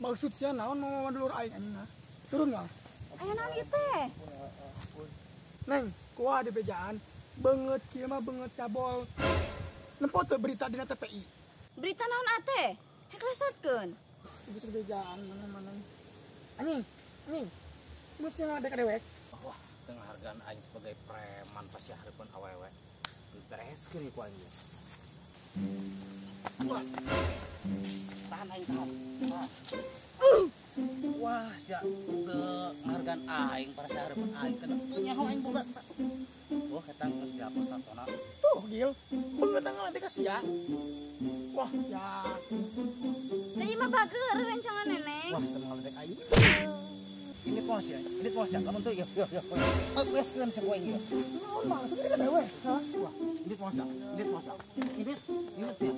Maksud sia naon mau dulur aing anjing nah. Turun enggak? Aya naon ieu teh? Neng, kuah di bejaan beungeut kieu mah beungeut cabol. Nempo teu berita dina TPI. Berita naon ate? Hek lesotkeun. Ibu bejaan mana-mana. Anjing, anjing. Mun sia dek dewek. Wah, teu ngahargaan aing sebagai preman pasti hareupeun awewe. Bereskeun ku aing. Wah. Tahan aing tahan. Wah, sia teu ngahargaan aing para sahareupeun aing teh teu nyaho aing boga. Wah, eta geus dihapus tatona. Tuh, Gil. Beungeut ngaledek ka sia. Wah, ya. Da ieu mah bager rencangan neneng. Wah, seneng ngaledek aing. Ini kuas ya, ini kuas ya. Lamun teu ieu, ieu, ieu. Bereskeun sia ku aing ieu. Naon maksud ka dewe? Hah? Wah, ini kuas ya, ini kuas ya. Ini, ini sia.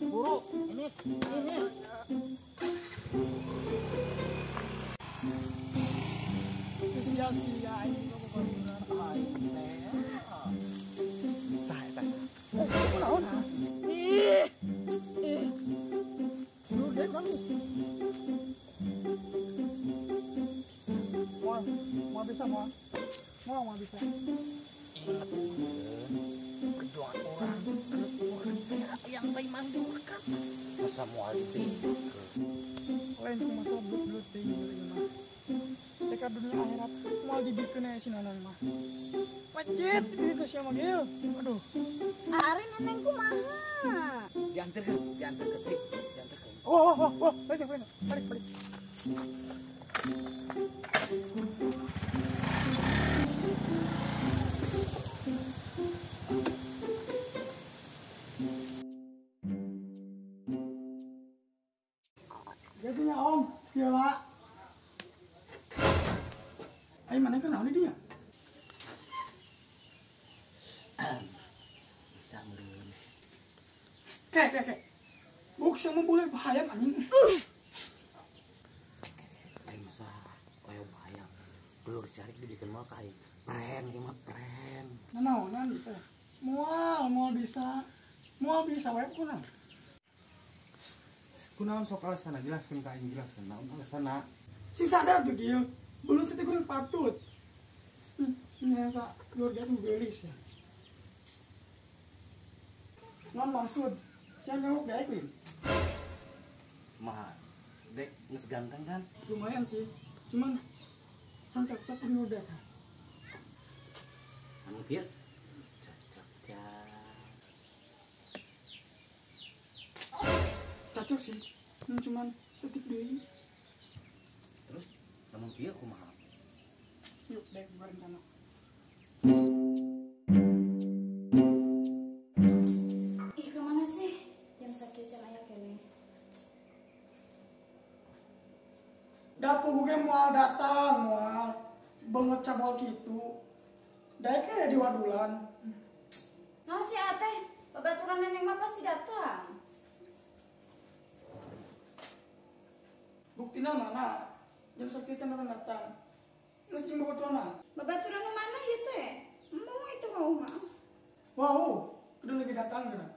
Buru, ini, ini. Sia-sia aing kok aing teh. Tah eta. Kunaon ah? Ih. Ih. Lu dek kamu. Moal, moal bisa moal. Moal moal bisa. Ingat perjuangan orang yang baik mandurkan. Masa moal dibikeun. Lain ku masa belut-belut teh ieu mah. Teka dunia akhirat moal dibikeun aya si Nanang mah. Pacit dibikeun sia mah Gil. Aduh. Ari neneng kumaha? Dianterkeun, dianterkeun, dianterkeun. Oh, oh, oh, balik, balik, balik, balik. Jadinya om, gila. Ayo mana kan naon dia? Bisa meureun. Ke, ke, ke. Buk sama boleh bahaya anjing. Aing masa koyo bahaya. Dulur si Arik dibikin moal ka aing. Pren ieu mah pren. Nanaonan gitu. Moal, moal bisa. Moal bisa wae kunaon. Kunaon sok alasanna jelaskeun ka aing jelaskeun naon alasanna. Sing sadar tuh Gil. Belum setik kuring patut. Nya ka dulur dia tuh geulis ya. Non maksud sia nyawuk daek lin. Mah, dek geus ganteng kan? Lumayan sih. Cuman can cocok kuring udah. Anu kieu? Cocok ja. Cocok sih. Cuman setik deui. Terus lamun kieu kumaha? Yuk, dek buka rencana. Ih, kemana sih? Jam sakieu can aya keneh. Dapur gue moal datang, moal. Banget cabol kitu. Daek ya di wadulan. Nah si Ate, babaturan neneng mah pasti datang. Buktina mana? Jam sakieu can datang. Geus jeung babaturan. Babaturan mana ieu teh? Mau itu mau mah. Wow, kudu lagi datang geura.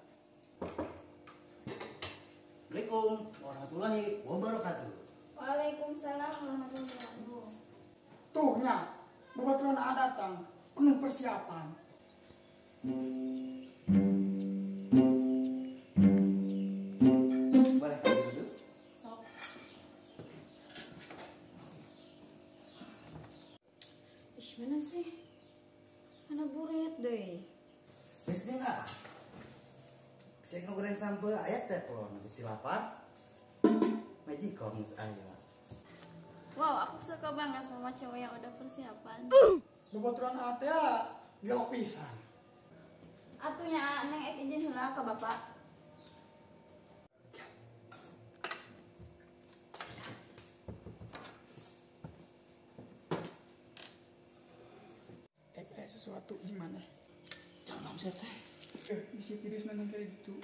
Assalamualaikum warahmatullahi wabarakatuh. Waalaikumsalam warahmatullahi wabarakatuh. Tuh nya, babaturan A datang, penuh persiapan. Boleh kami duduk? Sok. Ih, mana sih? Mana burit deh. Geus jeung ah. Saya ngoreng sampe aya teh pelon bisi lapar. Magicom geus aya. Wow, aku suka banget sama cowok yang udah persiapan. Babaturan A teh gelok pisan. Atunya neng ek izin heula ka bapak. Ek sesuatu gimana? Jangan saya teh. Bisi tiris menang kayak gitu.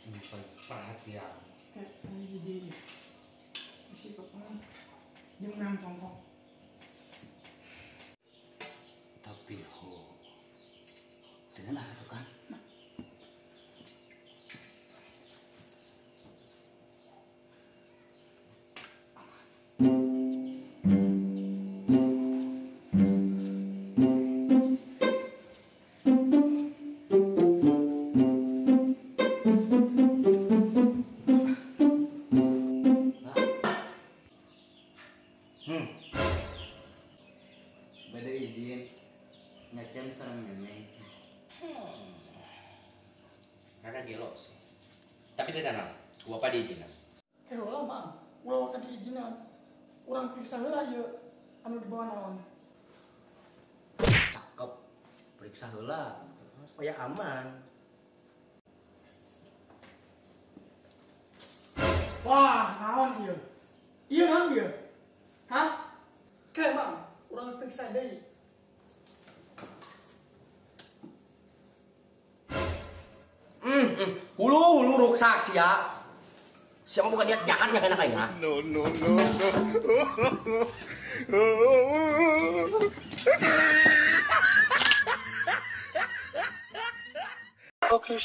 Ini perhatian. Jadi bisi papa dia menang congkok. Tapi ho, tidak lah tuh kan. Nah, Neng. Rada gelo sih. Tapi tidak naon, ku bapak diizinan. Keheula mah, ulah waka diizinan. Urang periksa heula ieu anu dibawa naon. Cakep. Periksa heula supaya aman. Wah, naon ieu? Ieu naon ieu? Hah? Ke Mang, urang periksa deui. Hulu ruksak sia. Siapa bukan niat jahatnya kena kayak ha? No, no, no, no. Okay.